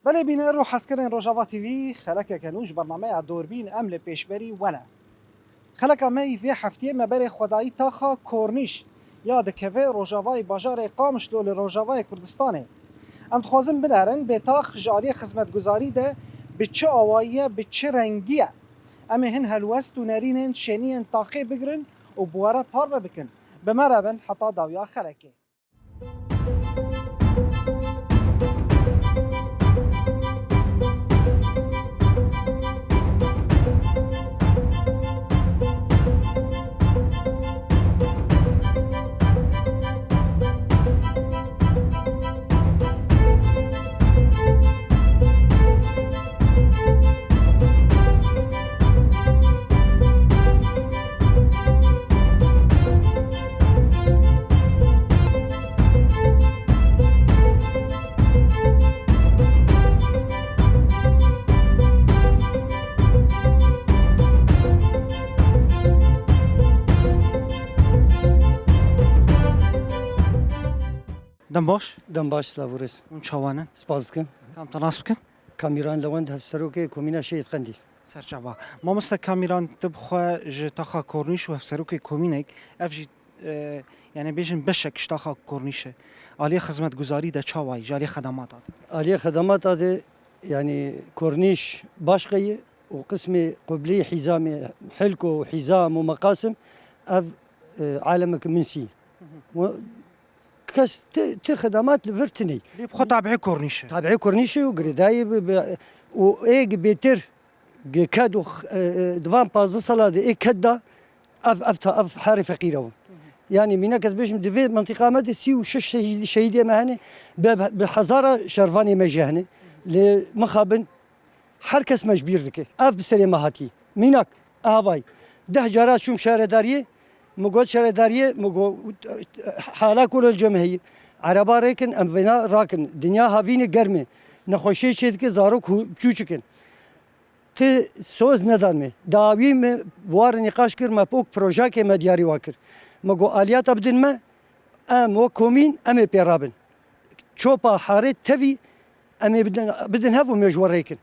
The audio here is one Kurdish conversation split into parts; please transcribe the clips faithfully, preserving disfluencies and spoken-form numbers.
Belê bîner û hezkirin Rojava T V, xelekeke nû ji bernameya Dorbîn em li pêşberî we ne. Xeleka me yî vê heftiyê me berê xwedayî taxa Kornîş ya dikeve rojavayê bajarê Qamişlo li Rojavayê Kurdistanê. Em dixwazin binerin bê tax ji aliyê xizmetguzarî de bi çi awayî ye, bi çi rengî ye. Em ê hin helwest û nerînên şêniyên taxê bigirin û bi we re parve bikin. Bi me re bin heta dawiya xelekê. Dem baş. Dem baş, silav û rêz. Hûn çawa ne? Spas dikim. Kam te nas bikin? Kamîran Lewend, hevserokê Komîna Şehîd Qendîl. Serçava. Mamoste Kamîran, tu bi xwe ji taxa Kornîş û hevserokê komînek, ev jî, e, yani bêjin beşek ji taxa Kornîş e. Aliyê xizmetguzarî de çawa yî, ji aliyê xedemata de? Aliyê xedemata de, yani Kornîş başqe ye û qismê qublî hîzamê, hilko û hîzam û meqasim, ev, e, alemek minsî. Hı hı. Kes ti, ti xedemat li vir tine. Lê bi xwe tabiê Kornîş e. Tabiê Kornîş e û girêdayî bi, bi, û ê gi bêtir, gi ked û x-, e, e, di van pazdeh sala de ê ked da, ev, ev ta, ev herê feqîr e. Yanî mînak ez bêjim, di vê mintîqa me de sî û şeş şehîd-, şehîdê me hene, bi, bi hezara şervanê me jî hene. Lê mixabin, her kes me ji bîr dike. Ev bi serê me hatî. Mînak, avay. Deh cara çûm şaredariyê, min got şaredariyê, min got, hala ku li cem heyî. Ereba rêkin, em vêna rakin. Dinya havînê germ e. Nexweşiyê çê dike, zarok hû-, çûçik in. Ti soz nedan me. Dawî me war nîqaş kir, me pok projakê me diyarî wan kir. Me got aliyata bidin me, em wek komîn, em ê pê rabin. Çopa harê tevî em ê bidin, bidin hev û me ji we rêkin.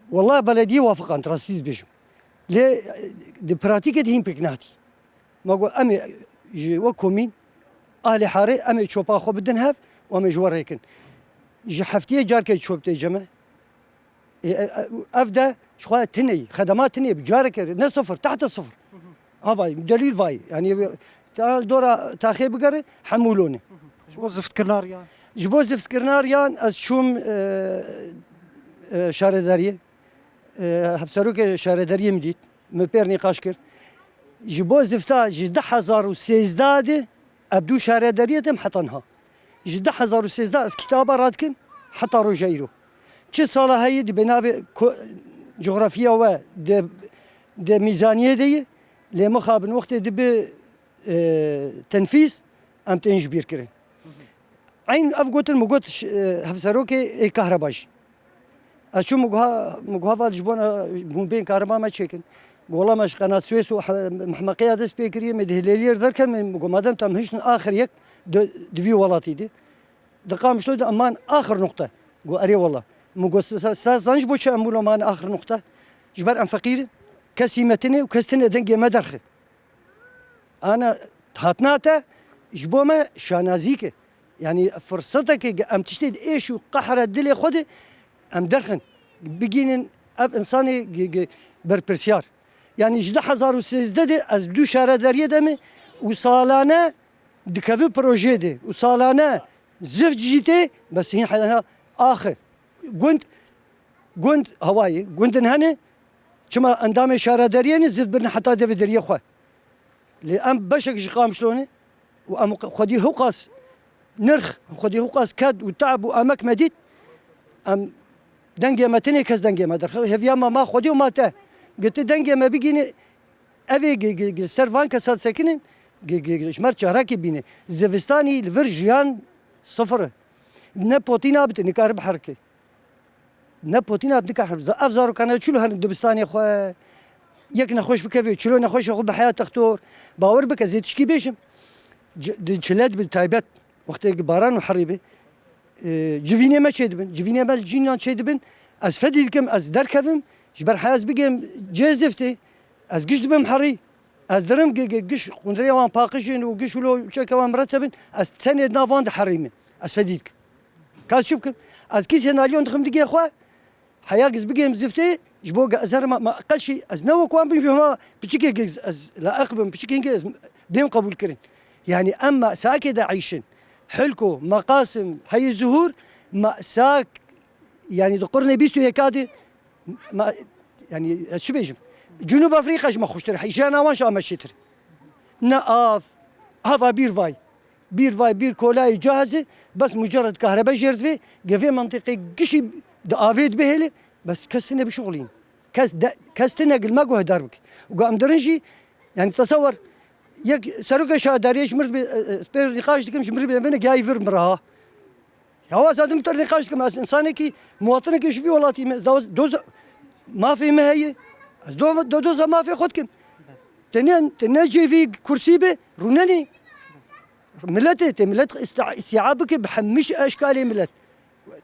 Wela belediyê wafiqand, rastî dibêjim. Lê, e, di pratîkê de hîn pêk nehatî. Me got, em ê ji we komîn, ahlê harê, em ê çopa xwe bidin hev û em ê ji we rêkin. Ji heftiyê carkê çop tê ceme. E, e, e, ev de ji xwe tine ye, xedema tine ye, bi careke ne sifir, tehte sifir. Hı hı. Havay, delîl vay. Yani, ta dora taxê bigere, hemû lone. Hı hı. Ji bo ziftkirina riyan? Ji bo ziftkirina riyan, ez çûm, e, e, şaredariyê. E, hevserokê şaredariyê min dît. Min pêr nîqaş kir. Ji bo zifta ji du hezar û sêzdeh de, ev du şaredariyê de heta niha. Ji du hezar û sêzdeh ez kitaba radikim heta roja îro. Çi sala heyî dibe navê ko-, cografiya we de, de mîzaniyê de ye, lê mixabin wextê dibe, e, tenfîz, em tên ji bîr kirin. Eyn ev gotin, min got, ş-, e, hevserokê ê kahreba jî. Ez çûm, min guha, min guha vat ji bona hûn bên karema me çêkin. Gola me ji Qenat Swês û he-, mehmeqeya dest pê kiriye, me di hilêliyê derkevin, min got, madem tam hiştin axir yek di, di vî welatî de. Di Qamişlo de eman axir nuqte. Got, erê wela. Min got, "Sa-, sa-, zanî ji bo çi em wilo man axir nuqte? Ji ber em feqîr in. Kes hî me tine û kes tine dengê me derxe." Ana hatina te ji bo me şanazîk e. Yanî firsetekê ge em tiştê di êş û qehre dilê xwe de em derxin. Bigînin ev insanê ge-, ge-, berpirsiyar. Yanî ji du hezar û sêzdeh de ez du şaredariyê de me û salane dikevin projeyê de û salane zift jî tê, bes hîn heyana axir. Gund, gund hawayê, gundin hene, çima endamê şaredariyê ne, zift birine heta devê deriyê xwe. Lê em beşek ji Qamişlo ne û em xwedî hiqas nirx, xwedî hiqas ked û te'b û emek me dît. Em dengê me tinê kes dengê me derxe. Heviya me ma xwedî û ma te. Giti dengê me bigîne, evê gi, gi, gi ser van kesa disekinin, gi, gi, gi, ji me re çarekê bîne. Zivistanî li vir jiyan sifir e. Ne potîna bite, nikare biherike. Ne potîna nikare. Za-, ev zarokane çilo herin dibistanê xwe, yek nexweş bikeve, çilo nexweşê xwe bi heya textor. Bawer bike, zê tişkî bêjim. Ci-, di çile bi taybet, wextê baran û herî be, E, civînê me çêdibin, civînê me li cînan çêdibin. Ez fedî dikim, ez derkevim, ji ber heya ez bigêm cihê ziftê, ez giş dibim herî. Ez dirim gi-, gi-, giş qundrê wan paqij in û giş wilo çeke wan mireteb in, ez tenê di nav wan de herî me. Ez fedî dikim. Ka ez çi bikim? Ez kîsê nalyon dixim digê xwe, heya giz bigêm ziftê, ji bo ge-, ez herima, ma qelşî, ez ne wek wan bim, ji hema piçikê giz, ez laeq bim, piçikên giz, ez bêm qebûl kirin. Yani em ma sakê de eyşin. Hilko, Maqasim, Heyî Zuhur, ma sak, yani di qurnê bîst û yeka de, ma, yani ez çi bêjim? Cunûb Afrîka ji me xweştir, heyjana wan ji me çêtir. Ne av, hava bîr vay. Bîr vay, bîr kolayê cihazê, bes mucerred kahrebe jêr divê, gevê mentiqê gişî di avê dibihêle, bes kes tine bişuxulîn. Kes de, kes tine gil me guhdar bike. Û ga em dirin jî, yani tesewwer, yek serokê şadariyê ji mir bi, e, e, spêr nîqaş dikim, ji mir bi, bine giyayî vir miraha. Ya ez zaten tu nîqaş dikim, ez insanekî, muwatinekî ji vî welatî me, ez doz, doz, mafê me heye. Ez do, do, doza mafê xwe dikim. Te ne, te ne cêvî kursî be, rûnenê. Miletê, te milet îsta-, îstîab bike bi hemî eşkalê milet.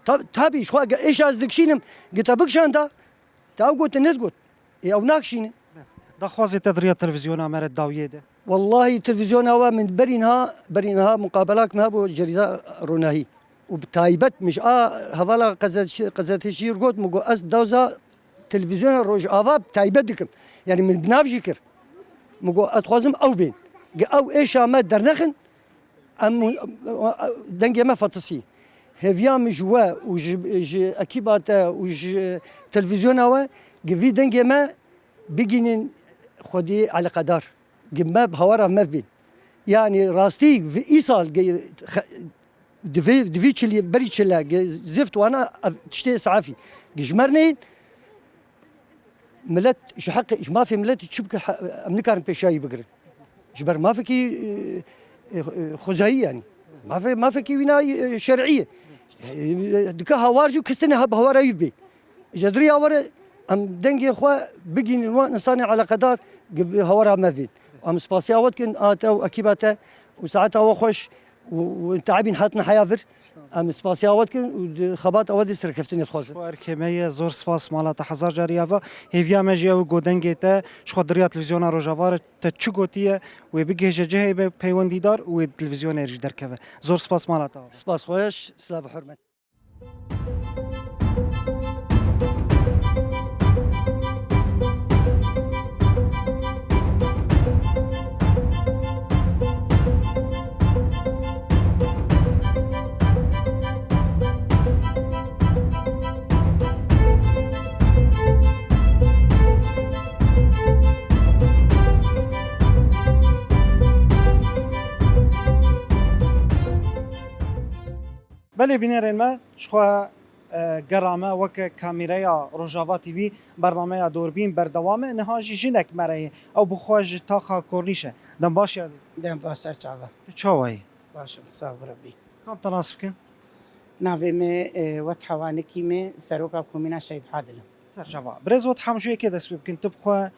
Ta-, tabî, ji xwe ge êşa ez dikişînim, ge te bikişanda, te ew got, te nedigot. Ê ew nakişîne. Daxwazê te di riya televîzyona me re dawiyê de? Wellahî televîzyona we min berî niha, berî niha muqabelak me hebû cerîda Ronahî. Û bi taybet min ji a hevala qezet-, qezetê şîr got, min got, ez dawza televîzyona Rojava bi taybet dikim. Yani min bi nav jî kir. Min got, ez dixwazim ew bên. Ge ew êşa me dernexin, em, dengê me fetisî. Hêviya min ji we û ji, ji ekîba te û ji televîzyona we, ge vî dengê me bigînin xwedî eleqedar. Gi me bi hawara me bibên. Yanî rastî vi-, îsal gi-, xe-, di vê, di vî çilî, berî çile, gi zift wana ev tiştê safî. Gi ji me re neyên, milet ji heqê, ji mafê miletî çi bike, he-, em nikarin pêşiya wî bigirin. Ji ber mafekî, e, e, e, xwezayî yanî. Mafe-, mafekî wîna, e, şer'î ye. E, dike hawar jî û kes tine ha-, bi hawara wî bê. Ji diriya were em dengê xwe bigînin wan insanê eleqedar gi bi hawara me bên. Em spasiya we dikin, a te û ekîba te û saeta we xweş û, û te'bîn hatin heya vir. Em spasiya we dikin û di xebata we de serkeftinê dixwazin. Xwe erkê me ye, zor spas mala te hezar carî ava. Hêviya me jî ew e ku dengê te ji xwe di riya televîzyona Rojava re te çi gotiye wê bigihêje cihê me peywendîdar û wê di televîzyonê jî derkeve. Zor spas mala te ava. Spas xweş, silav û hurmet. Belê bînerên me, ji xwe, e, gera me weke kamîreya Rojava T V, bernameya Dorbîn berdewam e. Niha jî jinek me re ye. Ew bi xwe ji taxa Kornîş e. Dem baş ya. Dem baş, ser çava. Tu çawa yî? Baş im, sax bi Rebbî. Kam te nas bikin? Navê me, e, Wet Hewanikî me, seroka komîna Şehîd Adil im. Ser çava. Birêz Wet Hemjûyekê dest pê bikin. Tu bi xwe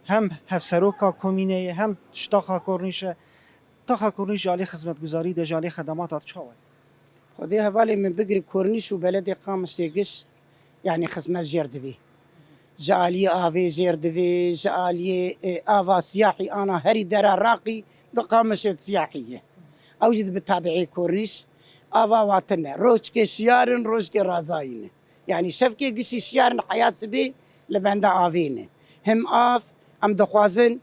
hem hevseroka komînê yê, hem ji taxa Kornîş e. Taxa Kornîş ji alî xizmetguzarî de, ji alî xedemata de çawa ye? Xwedê hevalê min bigirî Kornîş û beledê Qamişê giş, yanî xizmet jêr divî. Ji aliyê avê jêr divê, ji aliyê, e, ava siyahî ana herî dera raqî di Qamişê de siyahî ye. Ew jî dibi tabiî Kornîş, ava wa tune. Rojkê şiyar in, rojkê razayî ne. Yanî şevkê gişî şiyar in, heya sibê li benda avê ne. Him av, em dixwazin,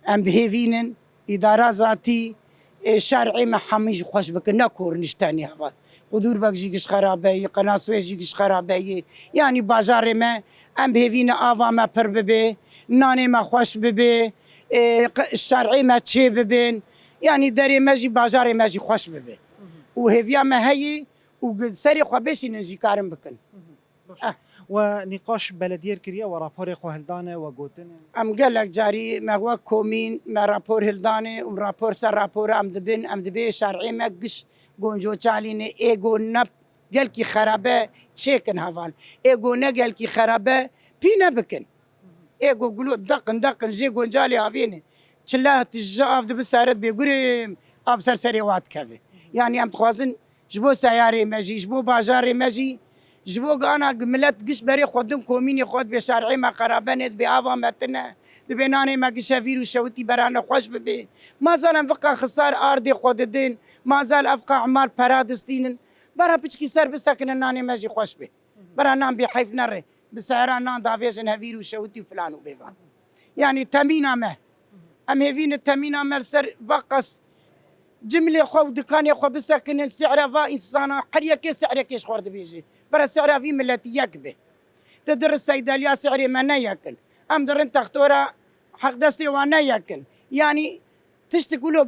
em bihêvînin, îdara zatî, ê, şerê me hemî jî xweş bikin, ne Kornîş tenê heval. Qudûrbek jî giş xerabe yê, Qenaswêj jî giş xerabe yê. Yanî bajarê me, em bihêvî ne ava me pir bibe, nanê me xweş bibe, ê, q-, şerê me çê bibin. Yanî derê me jî, bajarê me jî xweş bibe. Û hêviya me heye û gi-, serê xwe bêşînin jî karin bikin. Baş e. We nîqaş belediyê kiriye, we raporê xwe hildane, we gotine? Em gelek carî me wek komîn me rapor hildane û rapor ser rapor em dibin, em dibê şerê me giş gonco çalîne, ê go ne gelkî xerabe çêkin heval. Ê go ne gelkî xerabe pî nebikin. Ê go gulo deqin deqin jê goncalê avêne. Çile tije av dibi seret bê gurê av ser serê wa dikeve. Yanî em dixwazin Ji bo seyarê me jî, ji bo bajarê me jî, ji bo gana milet giş berê xwe din komînê xwe dibe, şerê me xerabe ne dibe, ava me tine dibe, nanê me giş hevîr û şewitî berane xweş bibe. Mazal em viqa xisar ardê xwe didin, mazal evqa emal pera distînin. Bera piçkî ser bisekinin, nanê me jî xweş be. Bera nan bê heyf nere, bi seyara nan davêjin hevîr û şewitî û filan û bêvan. Yanî temîna me. Em hêvî ne temîna me li ser va qas cimlê xwe û dikanê xwe bisekinin, sî'ra va însana, her yekê sî'rekê ji xwe dibêje. Bira sî'ra vî miletî yek be. Ti dirin seydeliya sî'rê me ne yek in. Em dirin textora heqdestê wan ne yek in. Yanî tiştik wilo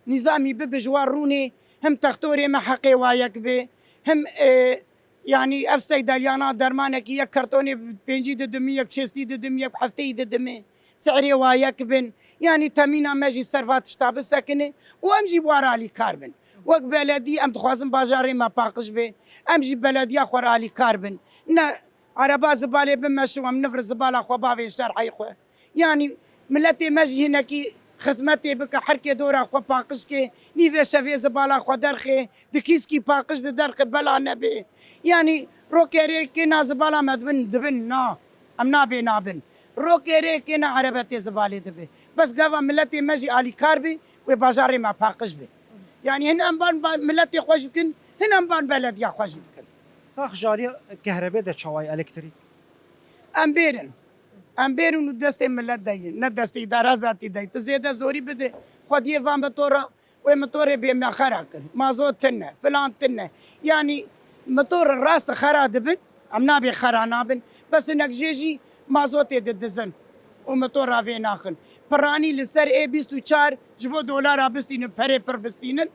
nîzamî bibe ji wan rûnê, him textorê me heqê wa yek be, him, e, Yanî ev seydeliyana dermanekî yek kartonê pêncî didimî, yek şêstî didimî, yek hefteyî didimî. Sî'rê wa yek bin. Yanî temîna me jî ser va tişta bisekine û em jî bi wan re alîkar bin. Wek beledî em dixwazin bajarê me paqij be. Em jî belediya xwe re alîkar bin. Ne ereba zibalê bimeşin, em nivir zibala xwe bavê şer'ey xwe. Yanî miletê me jî hinekî xizmetê bike, herkê dora xwe paqij ke, nîvê şevê zibala xwe derxê, di kîskî paqij di derxê bela nebê. Yanî rokê rê kê na zibala me dibin, dibin na. Em nabê nabin. Rokê rê kê na erebetê zibalê dibe. Bes gava miletê me jî alîkar bî, wê bajarê me paqij bî. Yanî hin em ban, ban miletê xwe jî dikin, hin em ban belediya xwe jî dikin. Tax ji alî kehrebê de çawa ye, elektrîk? Em bêrin. Em bêrin û destê milet de ye, ne destê îdara zatî de ye. Tu zêde zorî bide, xwediyê van motora, wê motorê bê me xera kir. Mazot tune, filan tune. Yanî motor rast xera dibin, em nabê xera nabin. Bes hinek jê jî mazotê didizin û motora vê naxin. Piranî li ser ê bîst û çar ji bo dolara bistînin, perê pir bistînin.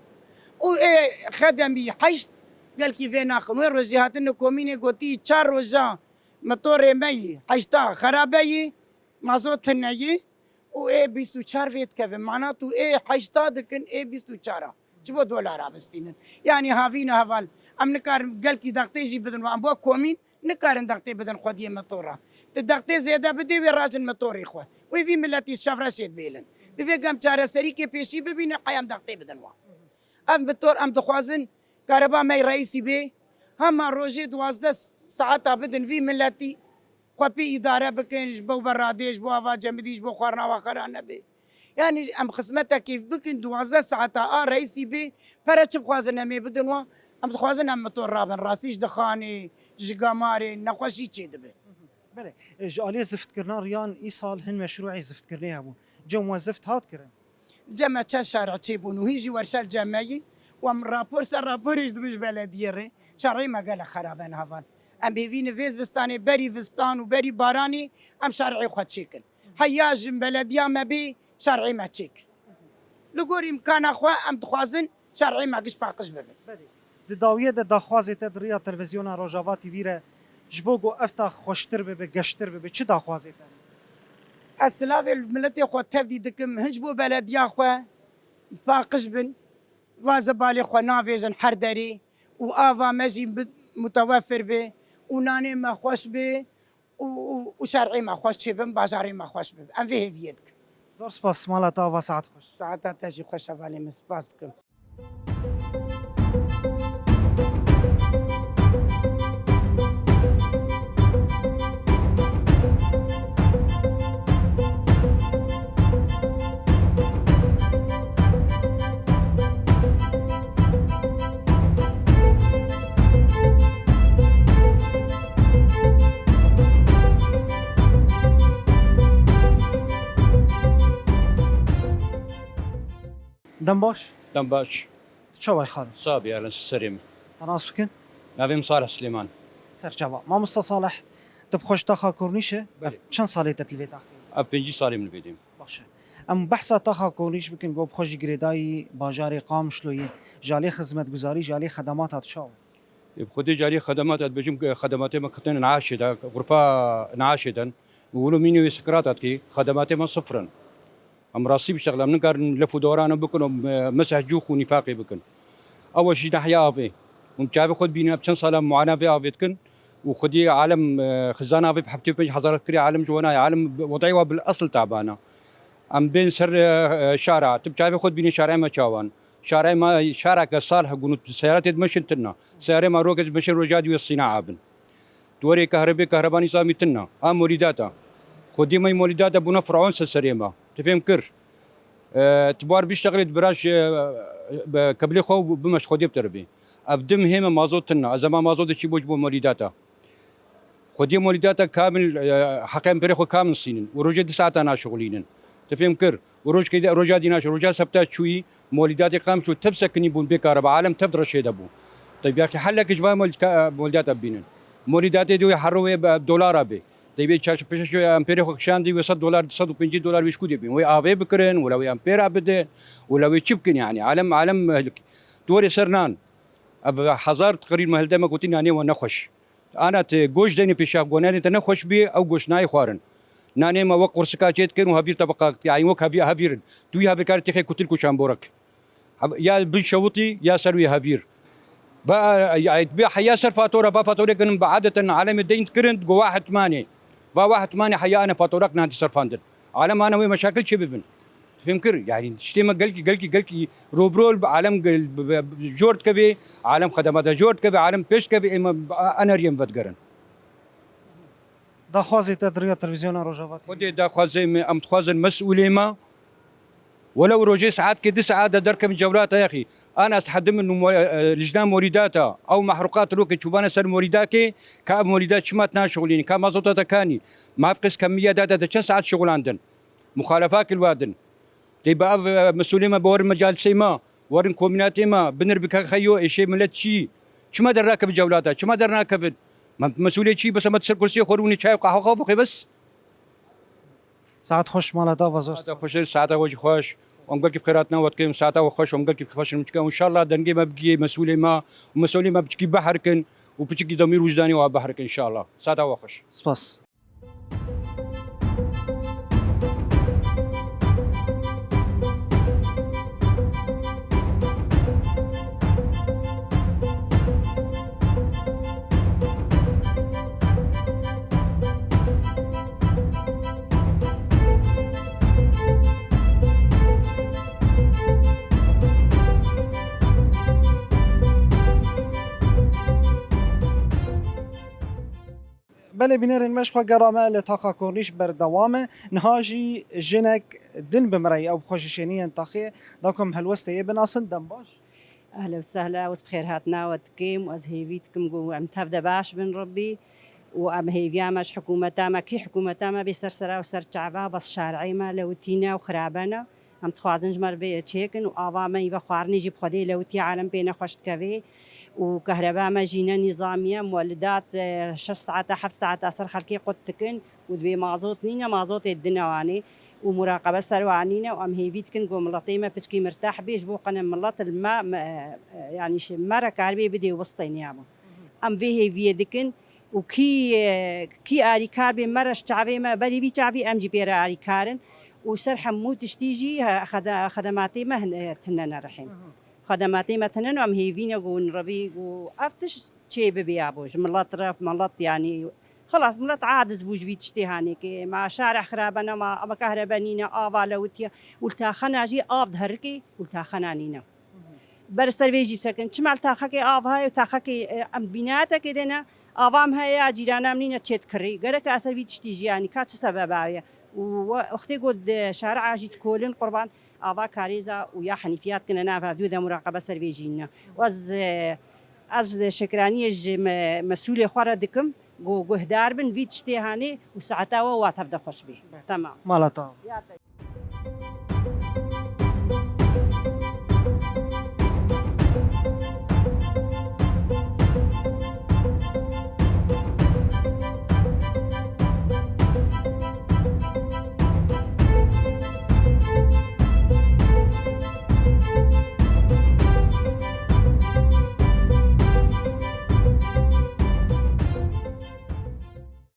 Û ê xedemî heşt gelkî vê naxin. Wê rojî hatine komînê gotî çar roja Motorê me yî heşta xerabe yî, mazot tune yî û ê bîst û çar vê dikevin. Mana tu ê heşta dikin, ê bîst û çar a. Ji bo dolara bistînin. Yanî havîne heval. Em nikarin gelkî dextê jî bidin wan. Em bo komîn nikarin dextê bidin xwediyê motora. Di dextê zêde bidê wê rajin motorê xwe. Wê vî miletî şevreşê dibêlin. Divê gem çareserîkê pêşî bibînin, heyem dextê bidin wan. Ev motor em dixwazin Kareba me reîsî bê, hema rojê duwazdeh saeta bidin vî miletî, xwe pê îdare bikin, ji bo beradê, ji bo ava cemidî, ji bo xwarina wa xera nebe. Yanî em xizmetekê bikin, duwazdeh saeta a reîsî bê, pere çi bixwazin em ê bidin wan, em dixwazin em motor rabin, rastî ji dixanê, ji gemarê, nexweşî çêdibe. Belê, e, ji aliyê ziftkirina riyan îsal hin meşrûê ziftkirinê hebûn. Cem we zift hat kirin? Cem me çend şare çêbûn û hîn jî werşa li cem me yî. Û em rapor ser raporê ji dibin ji belediyê re. Şarê me gelek xerabe ne heval. Em hêvî ne vê zivistanê berî vistan û berî baranê em şarê xwe çêkin. Heya ji belediya me bê şarê me çêk. Li gor îmkana xwe em dixwazin şerê me giş paqij bibin. Belê. Di dawiyê de daxwazê te di riya televîzyona Rojava T V re ji bo ku ev tax xweştir bibe, geştir bibe, çi daxwazê te? Ez silavê li miletê xwe tevdî dikim, hin ji bo belediya xwe paqij bin, va zibalê xwe navêjin her derê û ava me jî bi-, mutewefir be û nanê me xweş be. û, û, û şerê me xweş çêbin, bajarê me xweş bibe. Em vê hêviyê dikin. Zor spas, mala te ava, saet xweş. Saeta te jî xweş hevalê min, spas dikim. Dem baş. Dem baş. Tu çawa yî xalo? Sax bî, Elen, serê min. Te nas bikin? Navê min Salih Silêman. Serçava. Mamosta Salih, tu bi xwe ji taxa Kornîş e? Belê. Ev çend salê te li vê taxê? Ev pêncî salê min li vê dîm. Baş e. Em behsa taxa Kornîş bikin, ku bi xwe jî girêdayî bajarê Qamişloyê, ji alî xizmetguzarî, ji alî xedemata tu çawa? Ê, bi Xwedê ji alî xedemata dibêjim, xedematê me ketine naaşê de, xurfa naaşê de. Wilo mînê wê sekerata dikê, xedematê me sifir in. Em rastî biştexilin, em nikarin lef û dorane bikin û, e, meseh cûx û nîfaqê bikin. Ew jî nahiya avê. Hûn çavê xwe dibînin, ev çend sala muana vê avê dikin û xwediyê alem, e, xizan avê bi heftê û pênc hezar kirê alem ji we nayê. Alem bi-, wed'ê wa bil esil tabana. Em bên ser, e, e, şara. Tu bi çavê xwe dibînî şarê me çawan. Şarê me, şareke sal hebûn û seyaretê dimeşin tune. Seyarê me rokê dimeşin roja dî wê sîna abin. Tu werê kahrebê, kahreba nîzamî tune. A molîdata. Xwedî me molîdata bûne firavun ser serê me. Tu fêm kir. E, tu bar biştexilî, tu biraj, e, be, kebilê xwe bimeş, Xwedê bi te re bê. Ev dim hême mazot tune. Ez ema mazotê çî bo ji bo molîdata. Xwediyê molîdata kamil, e, heqê em pêrê xwe kamil sînin û rojê du saeta naşixulînin. Tu fêm kir? Û rojkê de, roja dî naşe, roja sebta çûyî, molîdatê qam çû, tev sekinî bûn bê kareba, alem tev di reşê de bû. Taybî ya ki hellek ji van molîdka-, molîdata bînin. Molîdatê dû her wê be dolara bê. Taybî çarşi pêşe şu em pêrê xwe kişandî wê sed dolar, sed û pêncî dolar wê ji ku dê bîn. Wê avê bikirin, wela wê em pêra bidin, wela wê çi bikin yani? Alem, alem, tu werê ser nan. Ev hezar teqrîr me hilde me gotî nanê we nexweş. Ana tu goş denê pêşa, gonanê te nexweş bî, ew goş nayê xwarin. Nanê me wek qursika çê dikin û hevîr tebeqa, yani wek hevî-, hevîr in. Tu wî hevîrkarê têxê kutil ku şamborek. Hev-, ya bin şewitî ya ser wî hevîr. Va, yani, bi heya ser fatora, va fatorê kirin bi adeten alemê deyn dikirin, go wa hetmanê. Va wa hetmanê heya ane fatorak nadi serfandin. Alem ana wê meşakil çê bibin? Fêm kir, yani tiştê me gelkî, gelkî, gelkî robirol bi alem gel-, bi, bi, bi, jor dikeve, alem xedemata jor dikeve, alem pêş dikeve, ê me eneriyê em vedigerin. Daxwazê te di riya televîzyona Rojava T V? Xwedê daxwazê me, em dixwazin mesûlê me, welew rojê saetkê du saet de derkevin cewrata yexî. Ana ez hedim min mo-, e, e, lijna morîdata, ew mehrûqat rokê çûbane ser morîdakê, ka ev morîda çima tinaşixulînî, ka mazota te kanî, mafqis kemiya data te çend saet şixulandin? Muxalefa kil wadin. Tê bi ev, e, mesûlê me bi werin mecalisê me, werin komînatê me, binir bi ke xeyo êşê millet çî? Çima dernakevin cewlata? Çima dernakevin? Me, mesûlê çî? Bes me ser kursiyê xwe rûnî çay û qehwe xwe bixwe bes. Saet xweş, mala te ava zor. Saeta xweş, saeta we jî xweş. Em gelkî bi xêratina we dikin, saeta we xweş, em gelkî bi xweş in. Çika înşallah dengê me bigihê mesûlê me û mesûlê me piçikî beherikin û piçikî demîr wijdanê we beherikin înşallah. Saeta we xweş. Spas. Belê bînerên me, ji xwe gera me li taxa Kornîş berdewam e. Niha jî jinek din bi min re ye, ew bi xwe jî şêniyên taxê ye. Da ku em helwestê yê binasin, dem baş. Ehla û sehla, ez bi xêrhatina we dikim û ez hêvî dikim ku em tev de baş bin Rebbî û em hêviya me ji hikûmeta me, kî hikûmeta me bê ser sera û ser çava, bes şarê me lewitîne û xirabe ne. Em dixwazin ji me re bê çêkin û ava me îve xwarinê jî bi Xwedê lewitiye, alem pê nexweş dikevê û kehreba me jî ne nîzamiye, muwelidat, e, şeş saeta, heft saeta ser xelkê qut dikin û dibê mazot nîne, mazotê didine wanê û muraqebe ser wan nîne û em hêvî dikin ku miletê me piçkî mirtah bê, ji bo qene milet li me, me, e, yanî ji me re karibê bidê û bistêne ya bo. Em vê hêviyê dikin û kî, e, kî arîkar bê me re ji çavê me, berî vî çavî em jî pê re arîkar in û ser hemû tiştî jî, e, xede-, xedematê me hin-, e, tune nerihên. Xedematê me tune ne, em hêvî ne ku hûn rebî û ev tişt çê bibe ya bo ji milet re, milet yanî, xelas, milet aciz bû ji vî tiştê hanê ke ma şarê xirabe ne, ma, ma kehrebe nîne, ava lewitiye û li taxana jî av diherike û li taxana nîne. Ber ser vê jî bisekin. Çima li taxekê av heye û taxekê, e, em bînayetekê de ne, ava em heye ya cîrana em nîne çê dikirî. Gerek ez ser vî tiştî jî, yanî ka çi sebeba ye? Û we-, wextê ku di şari'a jî dikolin qurban, ava karêza û ya henîfiya dikine nav hevdû de muraqebe ser vê jî ne. Û ez, e, ez ji şekiraniyê ji me-, mesûlê xwe re dikim, ku guhdar bin vî tiştê hanê û saeta we wa tev de xweş bê. Temam. Mala te. Ya te.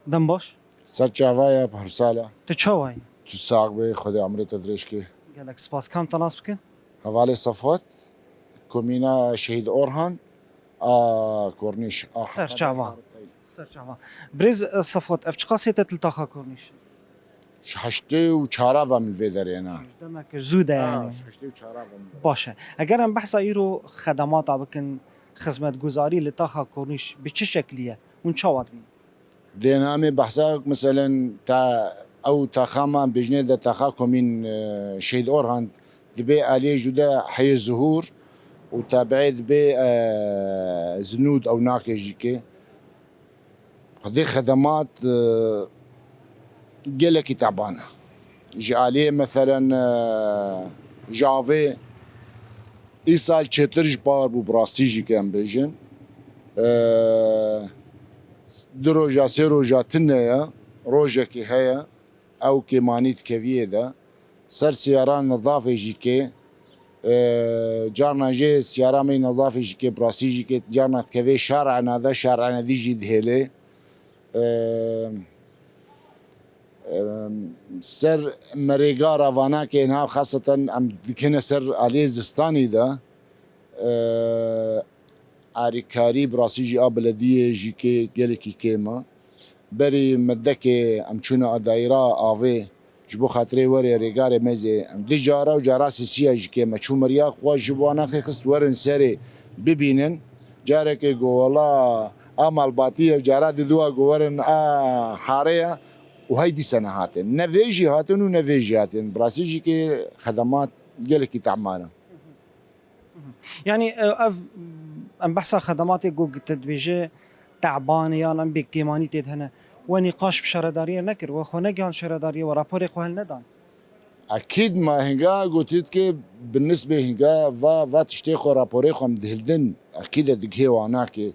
Dem baş. Ser çava ye, her sala. Tu çawa yî? Tu sax be, Xwedê emrê te dirêj ke. Gelek spas. Kam te nas bikin? Hevalê Safwat, komîna Şehîd Orhan, a Kornîş, a Ser çava. Ser çava. Birêz, e, Safwat, ev çiqasê te li taxa Kornîş? Ji heştê û çara ve min vê derê ne. Ji demeke zû de Ha, yanî. Ji heştê û çara ve min. Baş e. Eger em behsa îro xedemata bikin, xizmetguzarî li taxa Kornîş bi çi şeklî ye? Hûn çawa dibînin? Dê namê behsa, meselen, ta ew taxa me bêjinê de taxa komîn, e, Şehîd Orhan, dibê aliyê jû de heyê zihûr û tabiê dibê, e, zinûd ew nake jî ke. Xwedê xedemat, e, gelekî teban e. Ji aliyê, meselen, e, ji avê îsal çêtir ji par bû, bi rastî jî ke em bêjin. E, du roja, sê roja tune ye, rojekê heye, ew kêmanî dikeviyê de. Ser siyara nizafê jî kê, e, carna jê siyara me nizafê jî kê, bi rastî jî kê, carna dikevê şar'ena de, şar'ena dî jî dihêlê. E, e, ser merêga ravana kê, niha xaseten em dikine ser aliyê zistanî de, e, arîkarî bi rastî jî a belediyê jî kê gelekî kêm e. Berî me dekê em çûne a dayîra avê, ji bo xatirê werê rêgarê me zê em du cara û cara sisiya jî kê me çû meriya xwe ji bo anaqê xist werin serê bibînin. Carekê got, wela a malbatî ye, cara diduwa got werin a harê ye û hey dîsa nehatin. Ne vê jî hatin û ne vê jî hatin. Bi rastî jî kê xedemat gelekî teman e. Yanî, e, ev, em behsa xedematê ku te dibêje tebanê yan em bê kêmanî tê de hene. We nîqaş bi şaredariyê nekir, we xwe negihan şaredariyê, we raporê xwe hilnedan. Ekîd me hinga gotî dike bi nisbê hinga va, va tiştê xwe raporê xwe em dihildin. Ekîd e digihê wana ke.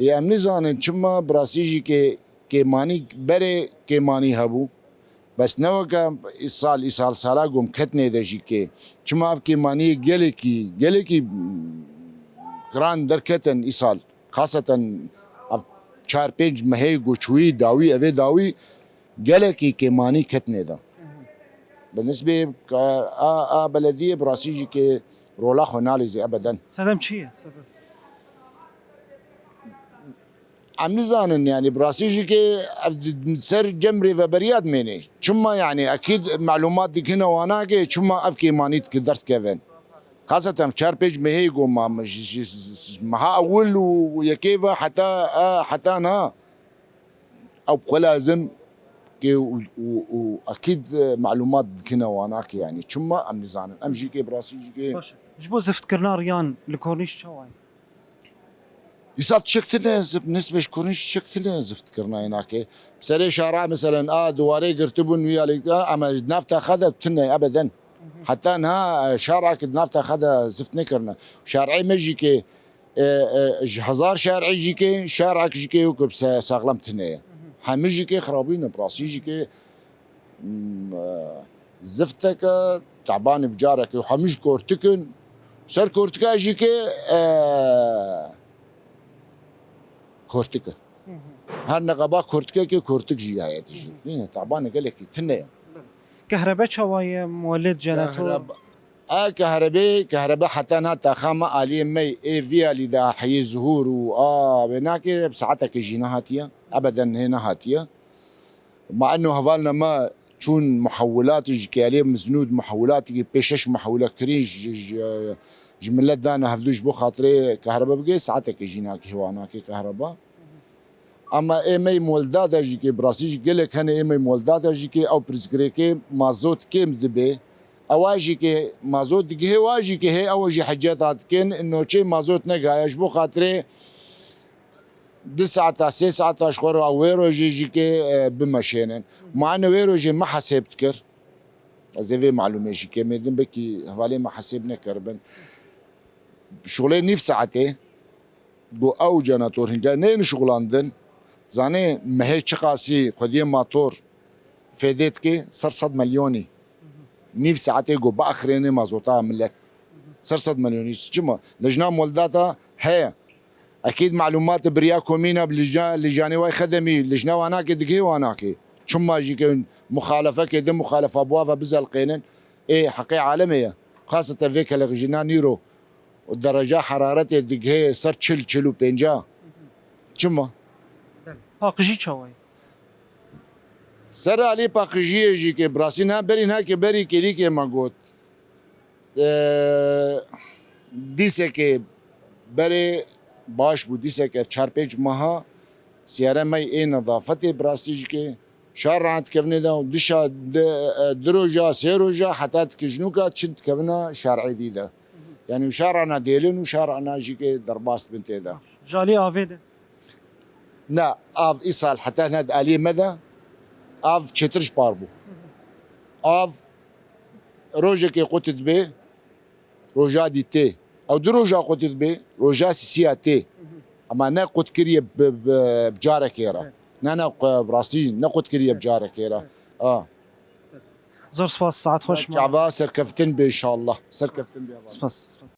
Ê em nizanin çima bi rastî jî ke kêmanî berê kêmanî hebû. Bes ne weke îsal, îsal sala gom ketnê de jî kê. Çima ev kêmaniyê gelekî, gelekî giran derketin îsal. Xaseten ev çar pênc mehê ku çûyî dawî, evê dawî gelekî kêmanî ketnê de. Bi nisbê a, a belediyê bi rastî jî kê rola xwe nalîzê ebeden. Sedem çi ye? Sebeb? Em nizanin, yanî bi rastî jî kê ev di ser cem rêveberiya dimêne. Çima, yanî ekîd malûmat dikine wana ke çima ev kêmanî dike derdikevin. Xaseten çar pênc mehê ku ma ji, ji, ji, ji meha ewil û yekê ve heta, a, heta niha ew bi xwe lazim ke û, û, û ekîd, e, malûmat dikine wana ke, yanî çima em nizanin. Em jî kê bi rastî jî kê Baş e. Ji bo ziftkirina riyan li Kornîş çawa ye? Îsal tişek tune zift, nisbê ji Kornîş tişek tune zift kirina înakê. Bi serê şara, meselen, a diwarê girtibûn wî alî, a, em ji nav taxa de tune ebeden. Heta niha, e, şarekî di nav taxa de zift nekirine. Şarê me jî kê, e, e, ji hezar şarê jî kê, şarek jî kê wekî se-, saxlem tune ye. Hemî jî kê xirabî ne, bi rastî jî kê Hmm, e, zifteke, tebanê bi carekê hemî ji kortik in. Ser kortika jî ke, e, kortik in. Hı hı. Her neqeba kortikekê kortik jî heye dijî. Hı hı. Nîne, tebanê gelekî tune ye. Kehrebe çawa ye, muwelid, jenetor? Kehrebe, a kehrebê, kehrebe heta niha taxa me aliyê me ê vî alî de heyê zuhûr û a wê nakê, bi saetekê jî nehatiye. Ebeden hê nehatiye. Ma eno hevalna me çûn muhewilatê ji kêlê mizin û di muhewilatê pê şeş muhewile kirî ji, ji, ji milet dane hevdû ji bo xatirê kehrebe bigê, saetekê jî nake hêwa nake kehreba. Ama ê me yê Moldada jî kê, bi rastî jî gelek hene ê me yê Moldada jî kê ew pirsgirêkê mazot kêm dibe. Ewa jî kê mazot digihê wa jî kê hê ew jî heceta dikin, noçê mazot negaya ji bo xatirê du saeta, sê saeta ji xwe re wê rojê jî kê, e, bimeşênin. Ma ene wê rojê me hesêb dikir. Ez ê vê malûmê jî kê mêdin, belkî hevalê me hesêb nekiribin. Şixulê nîv saetê, got ew jenator hinga neyên şixulandin. Zanê mehê çiqasî xwediyê mator fêdê dike, ser sed milyonî. Nîv saetê ku biaxirênê mazota milet. Ser sed milyonî çima? Lijna Moldata heye. Ekîd malûmat biriya komîna bi lija-, lijanê way xedemî, lijna wanakê digihê wanakê. Çima jî ke muxalefekê de muxalefa bi wa ve bizelqênin. Ê heqê alemê ye. Xaseten vê kelek jina nîro û dereca heraretê digihê ser çil, çil û pênca. Çima? Belê. Paqijî çawa ye? Ser alî paqijiyê jî ke bi rastî niha berî niha ke berî kêlîkê me got. Eee, dîsekê berê baş bû, dîsekê çar pênc meha siyare me ê nedafetê bi rastî jî ke şar rahat kevnê de û dişa di, e, du roja, sê roja heta dikijnûka çin dikevina şarê dî de. Yani û şar ana dêlin û şar ana jî ke derbas bin tê de. Jalî avê de. Na, av îsal heta ne di aliyê me de av çêtir ji par bû. Av rojekê qut dibe, roja dî tê. Ew du roja qut dibe, roja sisiya tê. Ama ne qut kiriye bi, bi, bi carekê re. Ne, ne, bi rastî ne qut kiriye bi carekê re. A. Zor spas, saet xweş. Çava serkeftin be inşallah. Serkeftin be. Spas, spas.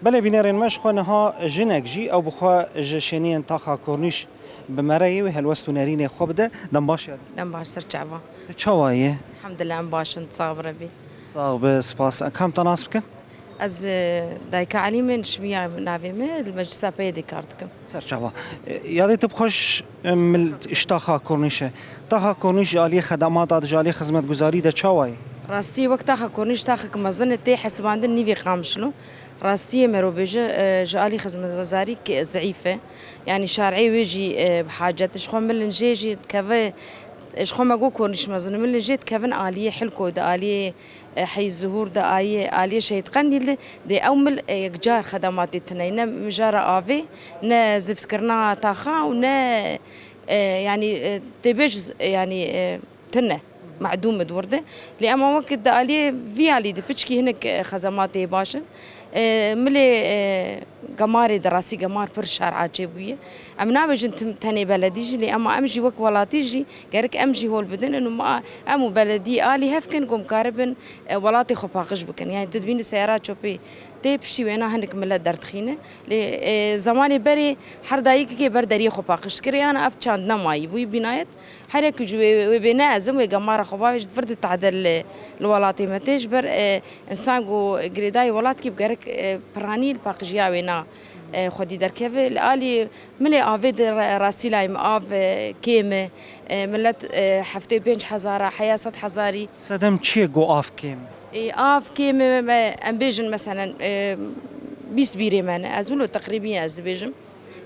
Belê bînerên me, ji xwe niha jinek jî ew bi xwe ji şêniyên taxa Kornîş bi me re yê wê helwest û nerînê xwe bide. Dem baş yadî. Dem baş ser çava. Tu çawa yê? Elhamdulillah, em baş in, sax bi re bî. Sax bi, spas. Em kam te nas bikin? Ez, e, dayika Elî me, Nişmiya navê me, li Meclisa P Y D'ê kar dikim. Ser çava. E, yadê tu bi xwe ji, e, mil-, ji taxa Kornîş e. Taxa Kornîş ji aliyê xedemata, ji aliyê xizmetguzarî de çawa ye? Rastî wek taxa Kornîş taxek mezin e, tê hesibandin nîvê Qamişlo. Rastiyê me ro bêje, e, ji alî xizmetguzarî ke zeîf e. Yanî şarê wê jî, e, bi hacet e. Ji xwe milin jê jî dikeve, e, ji xwe me got Kornîş mezin e. Milin jê dikevin aliyê Hilko de, aliyê, e, Hey Zuhur de, aliyê, aliyê Şehîd Qendîl de. Dê ew mil, e, yekcar xedematê tine ye. Ne mijara avê, ne ziftkirina taxa û ne, e, yanî, e, tê bêj, yanî, e, tune, medûm di wir de. Lê ema wek di aliyê vî alî de piçkî hinek, e, xezematê baş in. E, milê, e, gemarê de rastî gemar pir şer'a çêbûye. Em nabêjin tim-, tenê beledî jî, lê ema em jî wek welatî jî gerek em jî hol bidin. Û ma, em û beledî alî hev kin ku em karibin, e, welatê xwe paqij bikin. Yani tu dibînî seyara çopê tê piştî wêna hinek milet derdixîne. Lê, e, zemanê berê her dayikekê ber deriyê xwe paqij dikir. Yana ev çand nemayî bûyî bînayet. Her yek ku ji wê, wê bê ne ez im, wê gemara xwe bavêjit, vir di tehdel li, li welatê me tê. Ji ber, e, însan ku girêdayî welat kî bi gerek, e, piranî li paqijiya wêna, e, xwedî derkeve. Li alî milê avê de re-, rastî layê me av, e, kêm e. E, milet, e, heftê pênc hezar a, heya sed hezarî. Sedem çi ye ku av kêm e? E, av kêm e, me, em bêjin meselen, e, bîst bîrê me ne. Ez wilo teqrîbî ez dibêjim.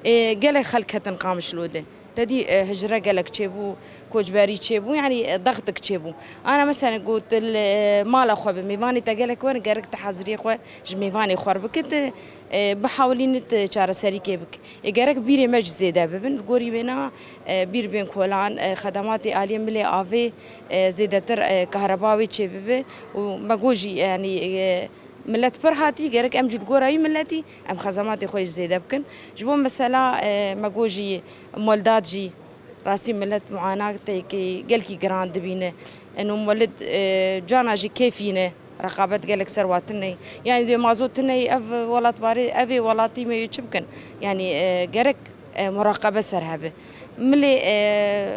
E, gelek xelk ketin Qamişlo de. Te dî, e, hicre gelek çêbû, koçberî çêbû, yanî, e, dextik çêbû. Ana mesela got, li, e, mala xwe bi mêvanê te gelek werin, gerek te heziriyê xwe ji mêvanê xwe re bike, te, e, bihawilînit, e, çareserîkê bik. E, gerek bîrê me jî zêde bibin. Li gorî wêna, e, bîr bên kolan, e, xedematê aliyê milê avê, e, zêdetir, e, kahreba wê çêbibe û me got jî, yanî, e, Milet pir hatî, gerek em jî li gora wî miletî em xezematê xwe jî zêde bikin. Ji bo mesela, e, me got jî Moldad jî rastî milet muanateke gelkî giran dibîne. Eno Moldad, e, cana jî kêfî ne, reqabet gelek ser wa tune. Yani dê mazot tune ev welatbarê, ev ê welatî me yê çi bikin? Yani, e, gerek, e, muraqebe ser hebe. Milê, e,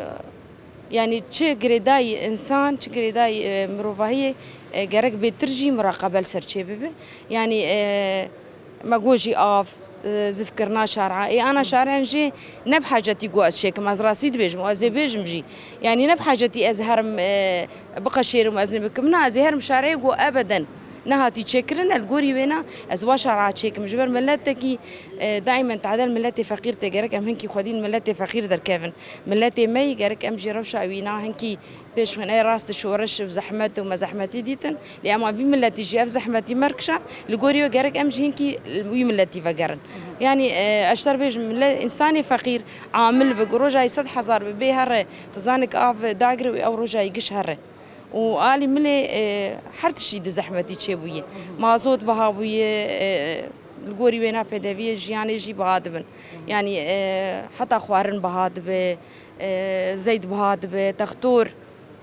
Yanî çi girêdayî însan, çi girêdayî, e, mirovahiyê, e, gerek bêtir jî muraqebe li ser çêbibe. Yanî, e, me got jî av, e, zifkirina şara. Ê ana şaran jî ne bi hacetî got ez çêkim, ez rastî dibêjim û ez ê bêjim jî. Yanî ne bi hacetî ez herim, e, biqeşêrim û ez nibikim. Na, ez ê herim şareyê got ebeden nehatî çêkirin, e, li gorî wêna ez wa şara çêkim. Ji ber miletekî, e, daîmen tadel miletê feqîr tê, gerek em hinkî xwedî li miletê feqîr derkevin. Miletê me yî gerek em jî rewşa wîna hinkî pêş bixin. Ê rast şoreş û zehmet û me zehmetî dîtin. Lê ema vî miletî jî ev zehmetî me kişand. Li gorî wê gerek em jî hinkî wî miletî vegerin. Yanî, e, ez ji te re bêjim, mile-, însanê feqîr, amil bi, ku roja yî sed hezar bi, bê here xizanek av dagire û ew roja yî giş here. Û alî milê, e, her tiştî di zehmetî çêbûye. Mazot biha bûye, e, li gorî wêna pêdeviyê jiyanê jî biha dibin. Yanî, e, heta xwarin biha dibe. E, zeyd biha dibe, textor,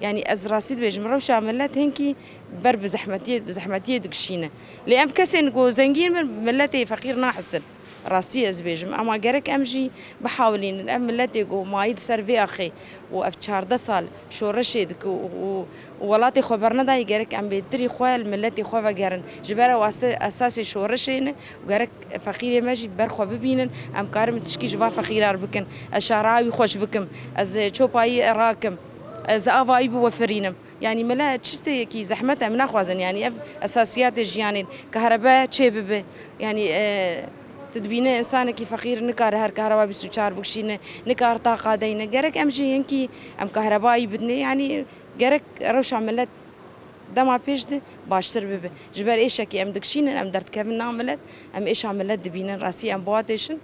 Yanî ez rastî dibêjim, rewşa milet hinkî ber bi zehmetiyê, bi zehmetiyê dikişîne. Lê em kesên ku zengîn bin, miletê feqîr nahisin. Rastî ez dibêjim. Ema gerek em jî bihawilînin. Ev miletê ku mayî li ser vê axê û ev çardeh sal şoreşê dike û, û, û welatê xwe bernedayê, gerek em bêtirî xwe li miletê xwe vegerin. Ji ber ew ase-, esasê şoreşê ne û gerek feqîrê me jî ber xwe bibînin. Em karin tişkî ji va feqîra re bikin. Ez şara wî xweş bikim. Ez çopayî rakim. Ez avayî biwefirînim. Yanî mele çi tiştekî zehmet em naxwazin. Yanî ev esasiyatê jiyanê, kahrebe çê bibe. Yanî, e, tu dibîne însanekî feqîr nikare her kahreba bîst û çar bikişîne, nikare taqa deyne. Gerek em jî hinkî em kahrebayî bidine. Yanî gerek rewşa milet dema pêş de baştir bibe. Ji ber êşekî em dikişînin, em derdikevin nav milet, em êşa milet dibînin. Rastî em bi wa têşin.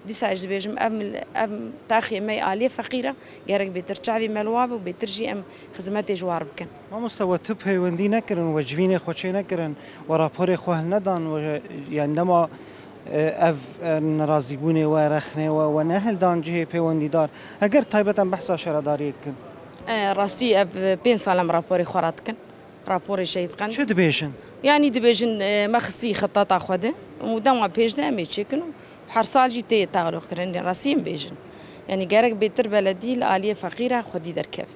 Dîsa ez dibêjim, ev mil-, ev taxê me yê aliyê feqîr e, gerek bêtir çavê me li wa be û bêtir jî em xizmetê ji wa re bikin. Mamoste, we tu peywendî nekirin, we civînê xwe çê nekirin, we raporê xwe hilnedan, we, yani dema, e, ev, e, nerazîbûnê we, rexnê we, we nehildan cihê peywendîdar. Heger taybet em behsa şaredariyê bikin. E, rastî ev pênc sal em raporê xwe radikin. Raporê jê dikin. Çi dibêjin? Yanî dibêjin, e, me xistî xitata xwe de û dema pêş de em ê çêkin û her sal jî tê tealoqkirin. Rastî em bêjin. Yanî gerek bêtir beledî li aliyê feqîra xwedî derkeve.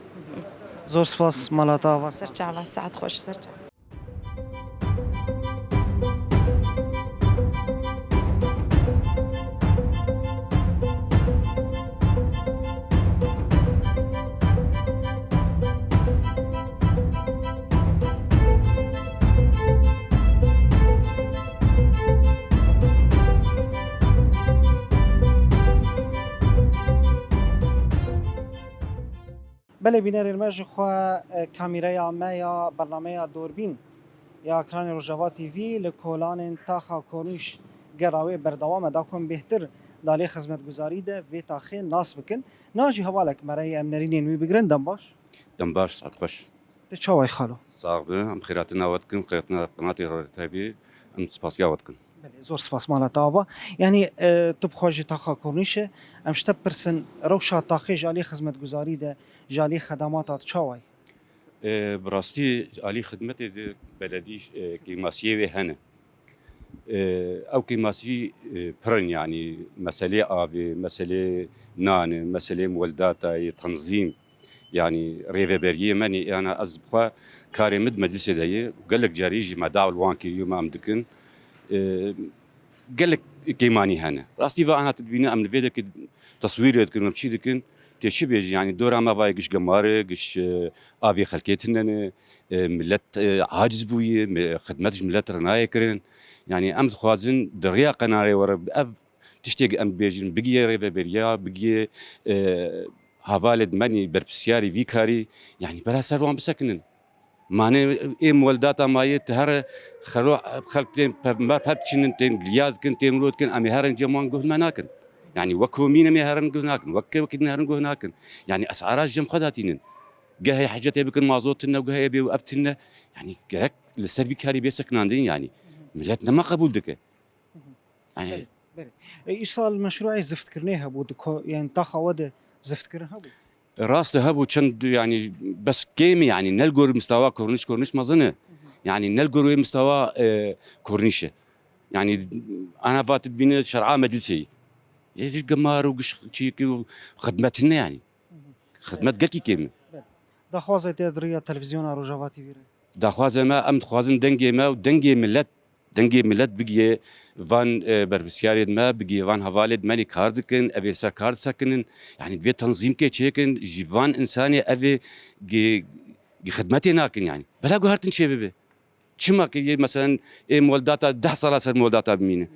Zor spas, mala te ava. Ser çava, saet xweş, ser çava. Belê bînerên me, ji xwe, e, kamîreya me ya bernameya Dorbîn ya ekranê Rojava T V li kolanên taxa Kornîş gera wê berdewam e, da ku em bêhtir di aliyê xizmetguzarî de vê taxê nas bikin. Niha jî hevalek me re ye, em nerînên wî bigirin. Dem baş. Dem baş, saet xweş. Tu çawa yî xalo? Sax be, em xêratina we dikin, xêratina qenatê Rojava T V, em spasiya we dikin. Belê, zor spas, mala te ava. Yanî, e, tu bi xwe jî taxa Kornîş e. Em ji te bipirsin, rewşa taxê ji alî xizmetguzarî de, ji alî xedemata tu çawa ye? E, bi rastî ji alî xidmetê de beledî, e, kêmasiyê wê hene. E, ew kêmasî, e, pir in, yanî meselê avê, meselê nanê, meselê muweldatayê, tenzîm. Yanî rêveberiyê me nê, yana ez bi xwe karê min di meclisê de ye. Gelek carî jî me dawl wan kiriye, me em dikin. E, gelek kêmanî hene. Rastî ve ana tu dibîne em li vê dekê teswîrê dikin, em çî dikin. Tê çi bêjî, yanî dora me vayê giş gemar e, giş, e, avê xelkê tune ne, e, milet, e, aciz bûye, mi-, xidmet ji milet re nayê kirin. Yanî em dixwazin di rêya qenarê we re ev tiştê em bêjin, bigiyê rêveberiya, bigiyê, e, hevalê dimenî berpirsiyarî vî karî, yanî bela ser wan bisekinin. Mane ê muweldata mayê tu here xero xelk tên pe-, me pep diçinin, tên liya dikin, tên wilo dikin, em ê herin cem wan guh me nakin. Yanî wek komîn em ê herin guh nakin, wek kevkî din herin guh nakin. Yanî esara ji cem xwe datînin. Gehê hecetê bikin mazot tune, gehê bê û ev tune. Yanî gerek li ser vî karî bê sekinandin yanî. Milet nema qebûl dike. Yanî Belê. E, îsal meşruê ziftkirinê hebû, di ko-, yani taxa we de ziftkirin hebû? Rast e, hebû çend, yani bes kêm e, yani ne li gor mistawa Korniş, Korniş mezin e. Yani ne li gor wê mistawa, e, Korniş e. Yani ana va tu dibîne şer'a meclisê. Ê jî gemar û giş çîkî û xidmet hine yani. Xidmet gelkî kêm e. Belê. Daxwazê te di riya televîzyona Rojava T V re? Daxwazê me, em dixwazin dengê me û dengê milet, dengê milet bigiyê van, e, berpirsiyarê me, bigiyê van hevalê me nê kar dikin, ev ê ser kar disekinin. Yani divê tenzîmkê çêkin, ji van insanê ev ê gi-, gi-, xidmetê nakin yani. Bela guhertin çê bibe. Çima kiriye, meselen, ê muweldata deh sala ser muweldata bimîne?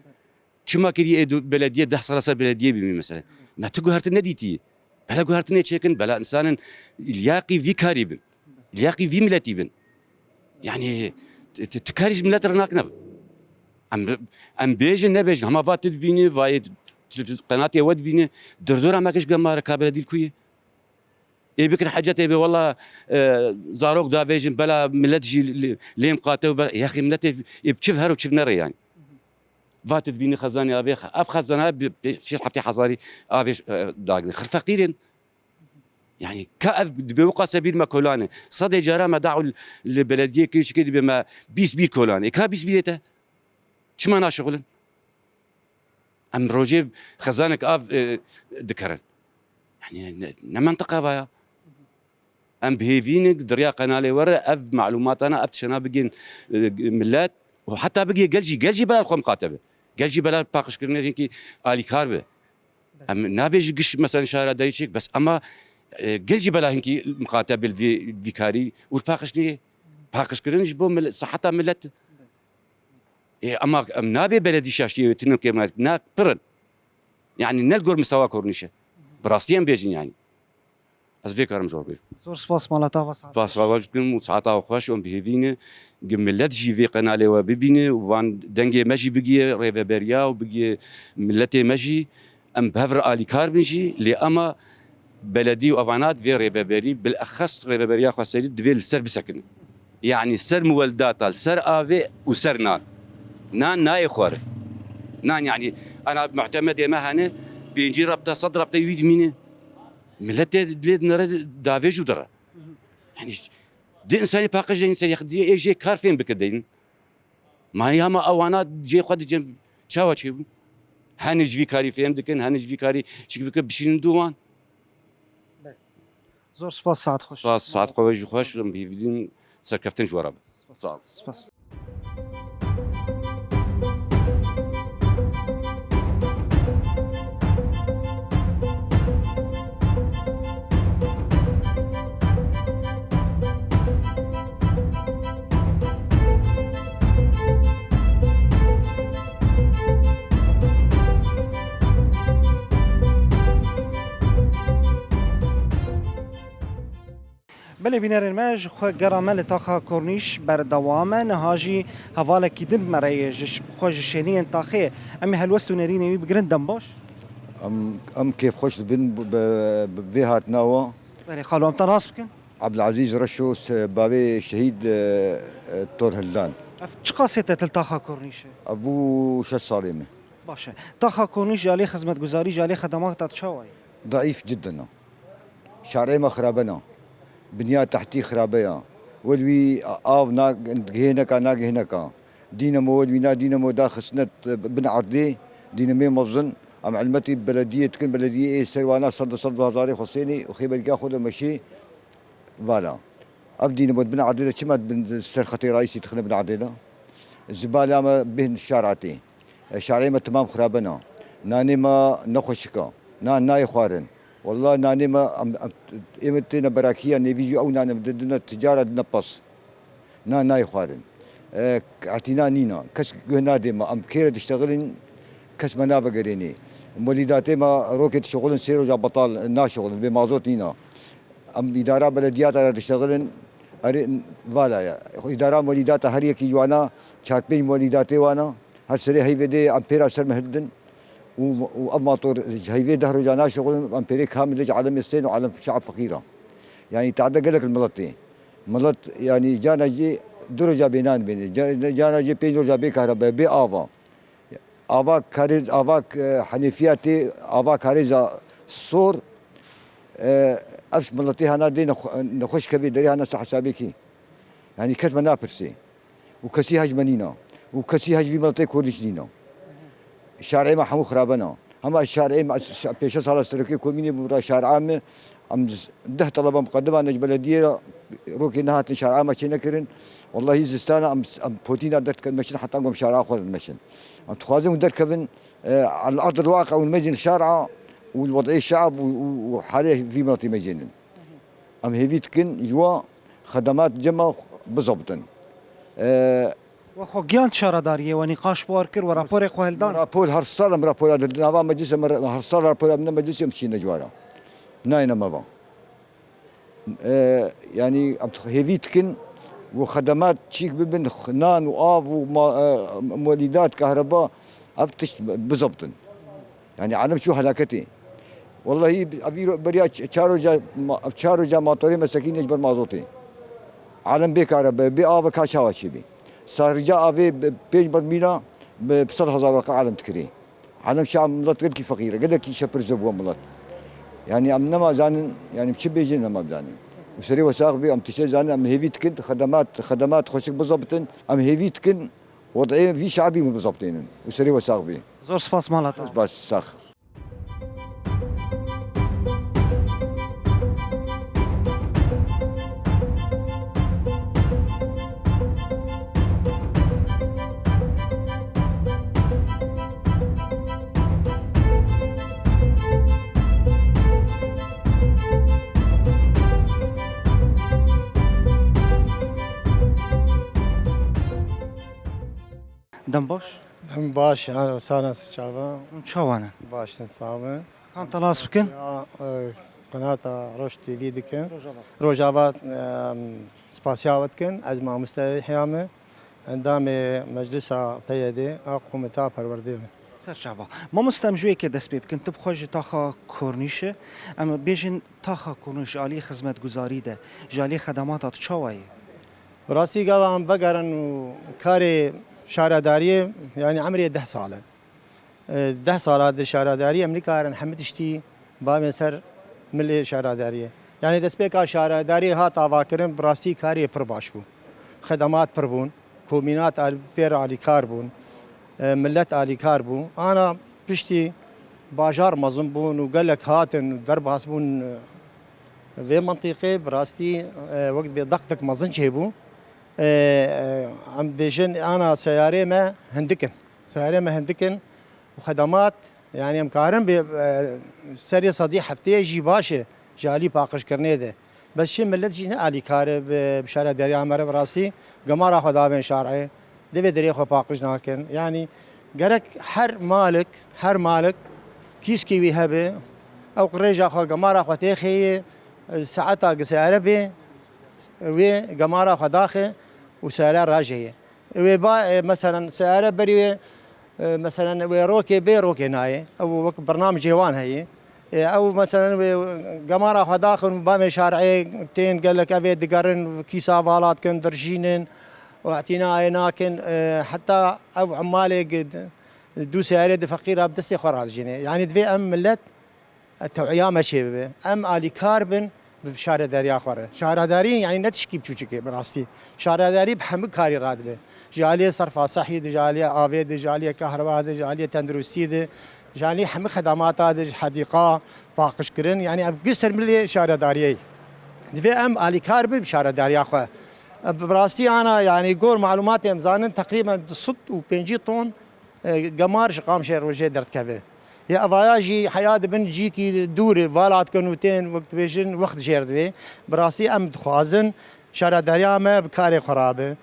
Çima kiriye ê du-, belediye deh sala ser belediye bimîne, meselen? Me tu guhertin nedîtiye. Bela guhertinê çêkin, bela insanin liyaqî vî karî bin. Liyaqî vî miletî bin. Yani, ti, ti, ti karî ji milet re nakine. Em, em bêjin, nebêjin. Hema va tu dibînî, vayê tu, tu, qenatê we dibînî. Durdora me giş gemare ka beledî li ku ye? Ê bikin hecetê bê, wela, e, zarok davêjin, bela milet jî li-, lêm qate û be-, yaxî miletê ê bi çi her û çi nere yani. Va tu dibînî xezanê avê, ev xezana bi pê-, şêst heftê hezarî avê, e, dagirê. Xir feqîr in. Yani ka ev dibe wê qase bîr me kolane. Sedê cara me daw li belediyê kir çike dibe me bîst bîr kolane. E ka bîst bîrê te? Çima naşixulin? Em rojê xezanek av, e, dikerin. Yani ne, ne mentiqa va ya? Em bi hêvî ne di riya qenalê we re ev malûmatana, ev tiştana bigên, e, millet û heta bigê gel jî, gel jî bela xwe miqate be. Gel jî bela paqijkirinê hinkî alîkar be. Em nabêjin giş mesela şara dayî çêk, bes ema, e, gel jî bela hinkî miqate bil vî, vî karî û paqij niyê. Paqijkirin ji bo mil-, siheta millet. E, ema em nabê beledî şaştiyê wê tino kêmar, ne pirin. Yani ne li gor mistewa kornîşe. Bi rastî em bêjin yani. Ez vê karim ji we bêjim. Zor spas, mala te ava saet. Spas ava dikim û saeta xweş û em bi hêvî ne. Gi millet jî vê qenalê we bibîne û van dengê me jî bigiye rêveberiya û bigiye milletê me jî. Em bi hev re alîkar bin jî, lê ema beledî û evana divê rêveberî, bilexes rêveberiya xweserî divê li ser bisekine. Yani ser muweldata, li ser avê û ser nan. Nan nayê xwarin. Nan yani, ana muhtemedê me hene, pêncî rabte, sed rabte wî dimîne. Milletê lê dinere davêj û dire. Yani di insanê paqij de insan yexdiye ê jê kar fêm bike deyin. Ma ya ma ewana cê xwe dicem çawa çêbû? Hene ji vî karî fêm dikin, hene ji vî karî çik bike bişînin dû wan. Belê. Zor spas, saet xweş. Spas, saet xwe jî xweş, em hêvî din serkeftin ji we re bin. Spas. Sağ ol. Spas. Belê bînerên me, ji xwe gera me li taxa Kornîş berdewam e. Niha jî hevalekî din bi me re ye ji ş-, xwe ji şêniyên taxê. Em ê helwest û nêrînê wî bigirin, dem baş. Em, em kêfxweş dibin bi, bi, bi vê hatina we. Belê xalo, em te nas bikin. Ebdulezîz Reşo, se-, bavê şehîd, e, e, Tor Hildan. Ev çiqasê te til taxa Kornîşê? Ev bû şeş salê min. Baş e. Taxa Kornîş ji alî xizmetguzarî, ji alî xedemata te çawa ye? Deîf cidden e. Şarê me xirabe ne. Binya tehtî xirabe ya. Wel wî av na gihêneka, na gihêneka. Dînemo wel wî na dînemo da xistine bin erdê. Dînemê mezin. Em hilmetî belediyê dikin, belediyê ê ser wana sed sed hezarê xwe sênê û xêberîka xwe de meşê vala. Ev dînemo di bin erdê de çima di bin ser xetê raîsî dixine bin erdê de? Zibalê me bêhn şaratê. E, şarê me temam xirabe na. Nanê me nexweşik a. Nan nayê xwarin. Walla nanê me, em, em, ê me têne berakiya nêvî jî ew nane didine ticara dine pas. Nan nayê xwarin. E, etîna nîna. Kes guh nadê me. Em kê re diştexilin, kes me navegerênê. Molîdatê me rokê dişixulin sê roja betal naşixulin. Bê mazot nîna. Em îdara belediyata re diştexilin. Erê, vala ye. Îdara molîdata her yekî ji wana çar pênc molîdatê wana. Her serê heyvê dê em pêra ser me hildin û, û ev mator ji heyvê deh roja naşixulin, em pêrê kamil ji alemê stên û alem şeab feqîr a. Yani tade gelek milet tê. Milet yani cana jî du roja bê nan bêne, ca-, cana jî pênc roja bê kahrebe, bê ava. Ava karê, ava, e, henêfiya tê, ava karêza sor, e, ev miletê hana dê nexwe-, nexweş kevê derê hana se hesabê kî. Yani kes me napirsê. Û kesî hej me nîna. Û kesî hej vî miletê Kurdiş nîna. Şarê me hemû xirabe na. Hema şarê me, şa-, pêşe sala serokê komînê bû ra şarê me, em z-, deh teleba muqedima ne ji belediyê ra rokê nehatin şarê me çê nekirin. Wellahî zistana em, em potîna derdikin meşin heta gom şarê xwe meşin. Em dixwazin hûn derkevin, e, el erd el waqi hûn mecin şarê û el wed'ê şeab û, û, û halê vî miletî mecinin. Em hêvî dikin ji we xedemat cema bizabitin. E, We xwe giyan şaredariyê, we nîqaş bi war kir, we raporê xwe hildan? Rapor her sal em rapora didin. Ava meclise me re-, her sal rapora min meclisê em şîne cwara. Nayne me va. E, yani em hêvî dikin û xedemat çîk bibin, nan û av û ma-, e, molîdat, kahreba, ev tişt bizabitin. Yani alem çû helaketê. Wellahî ev îro beriya ç-, çar roja ma-, ev çar roja matorê me sekîne ji ber mazotê. Alem bê kare be, bê ava ka çawa çêbê. Sarija avê bi pênc bermîla bi sed hezar weke alem dikirê. Alem şa milet gelkî feqîr e, gelekî şepir zebû milet. Yani em nema zanin, yani çi bêjin nema zanin. Û serê we sax bî, em tiştê zanin, em hêvî dikin, xedemat, xedemat xweşik bizabitin, em hêvî dikin, wed'ê vî şabî bizabitînin. Û serê we sax bî. Zor spas mala te. Spas, sax. Dem baş. Dem baş, alo, sana çava. Hûn çawa ne? Baş, sen sağ ol. Kam telas bikin? Ya, e, qenata Roj T V dikin. Rojava. Rojava, e, spasiya we dikin. Ez mamoste Yehya me. Endamê Meclisa P Y D a Komîta Perwerdê me. Ser çava. Mamoste, em ji wê yekê dest pê bikin. Tu bi xwe ji taxa Kornîş e. Em bêjin taxa Kornîş ji alî xizmetguzarî de, ji alî xedemata tu çawa ye? Bi rastî gava em vegerin û karê şaredariyê, yanî emrê deh sal e. E, deh sala di şaredariyê em nikarin hemî tiştî bavên ser milê şaredariyê. Yanî destpêka şaredariyê hat avakirin, bi rastî karê pir baş bû. Xedemat pir bûn, komînat al-, pêr alîkar bûn, e, millet alîkar bû. Ana piştî bajar mezin bûn û gelek hatin derbas bûn, e, vê mintîqê bi rastî, e, wek dibê deqtek mezin çêbû. E, e, em bêjin ana seyarê me hindik in. Seyarê me hindik in û xedemat, yanî em karin bê, e, serê sedî heftê jî baş e ji alî paqijkirinê de. Bes çi millet jî ne alîkar e bi, bi şaredariya me re bi rastî gemara xwe davên şarê, divê derê xwe paqij nakin. Yanî gerek her malik, her malik kîskî wî hebe, ew rêja xwe, gemara xwe têxê ye, saeta gi seyare bê, wê gemara xwe daxe û seyare rajeye. Wê ba, e, meselen, seyare berî wê, e, meselen, wê rokê bê, rokê nayê. Ew wek bernamecê wan heye. E, ew, meselen, wê gemara xwe daxin û bavê şareyê tên gelek ev ê digerin, kîsa vala dikin, dirjînin û etînayê nakin. E, heta ew emalê gi-, du seyarê di feqîra bi destê xwe radijîne. Yanî divê em millet tew'iya me çêbibe. Em alîkar bin bi şaredariya xwe re. Şaredarî, yanî, ne tişkî biçûçik e bi rastî. Şaredarî bi hemû karî radibe. Ji aliyê serfa sehî de, ji aliyê avê de, ji aliyê kahreba de, ji aliyê tenduristî de, ji aliyê hemû xedemata de, ji hedîqa, paqijkirin. Yanî ev giş ser milê şaredariyê ye. Divê em alîkar bin bi şaredariya xwe. Bi rastî ana, yanî, gor malumatê em zanin, teqrîben du sed û pêncî ton e, gemar ji Qamşê rojê derdikeve. Yê evaya jî heya dibin cîkî dûr e, vala dikin û tên, wek dibêjin, wext jêr divê. Bi rastî em dixwazin şaredariya me bi karê xwe rabe.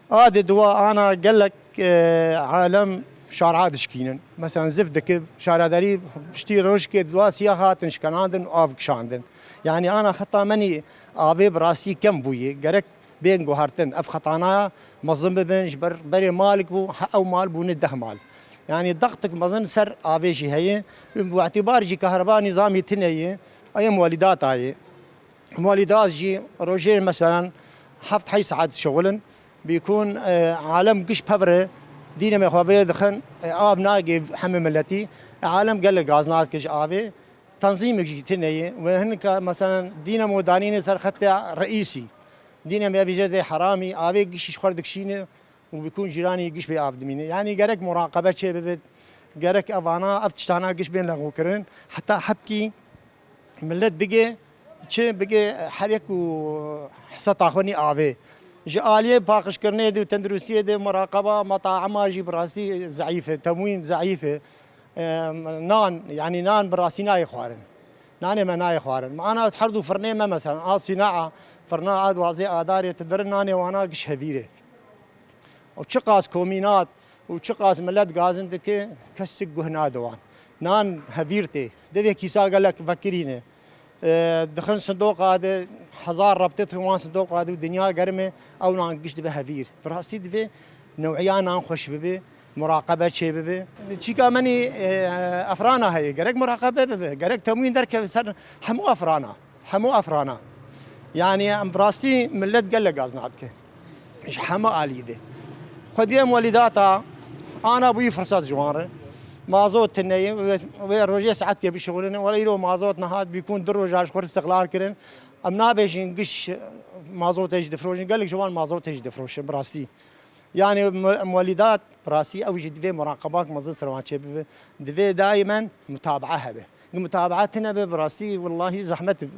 A di dua ana gelek, e, alem şara dişkînin. Mesela ziv dike, şaredarî piştî rojkê dua siya hatin şikenandin û av kişandin. Yanî ana xeta menî avê bi rastî kem bûye. Gerek bên guhertin. Ev xetana mezin bibin, ji ber berê malik bû, he ew mal bûne deh mal. Yanî dextik mezin ser avê jî heye. Bi îtibar jî kahreba nîzamî tune ye. Ê muwelîdata ye. Muwelîdat jî rojê, meselen, heft heyş saet şixulin. Bîkûn, e, alem giş pevre, dînemê xwe vê dixin, e, av nagê hemî miletî. E, alem gelek gaz nake ji avê. Tenzîmek jî tune ye. Wê hinika, meselen, dînemo danîne ser xetê reîsî. Dînem ya vî jê dê heramî, avê gişî ji xwe dikişîne û bikûn cîranî giş bê av dimîne. Yanî gerek muraqebe çê bibe, gerek evana, ev tiştana giş bên lexûkirin. Heta hepkî millet bige, çi bige her yek û heseta xwe nî avê. Ji aliyê paqijkirinê de û tenduristiyê de muraqeba metaima jî bi rastî zeîf e, temwîn zeîf e. Em, nan, yanî nan bi rastî nayê xwarin. Nanê me nayê xwarin. Me ana her du firnê me, mesela, a sînaa, firna a duwazdeh adarê, tu dirin nanê wana giş hevîr e. Û çiqas komînat û çiqas milet gazin dike, kesik guh nade wan. Nan hevîr tê. Divê kîsa gelek vekirîne. E, dixin sindoqa de, hezar rebte dixin wan sindoqa de û dinya germ e, ew nan giş dibe hevîr. Bi rastî divê new'iya nan xweş bibe, muraqebe çê bibe. Çîka menî, e, efrana heye, gerek muraqebe bibe, gerek temwîn derkeve ser hemû efrana, hemû efrana. Yanî em bi rastî millet gelek gazna dike. Ji hemû alî de. Xwediyê em welîdata ana bûyî firsat ji wan re. Mazot tune ye, wê, wê rojê saetkê bişixulînin. Wele îro mazot nehat bîkûn du roja ji xwe istiqlal kirin. Em nabêjin giş mazotê jî difroşin, gelek ji wan mazotê jî difroşin, bi rastî. Yani mu-, muwelîdat, bi rastî ew jî divê muraqebak mezin ser wan çêbibe. Divê daimen mutabaa hebe. Mutabaa tune be, bi rastî, wellahî zehmet dibe.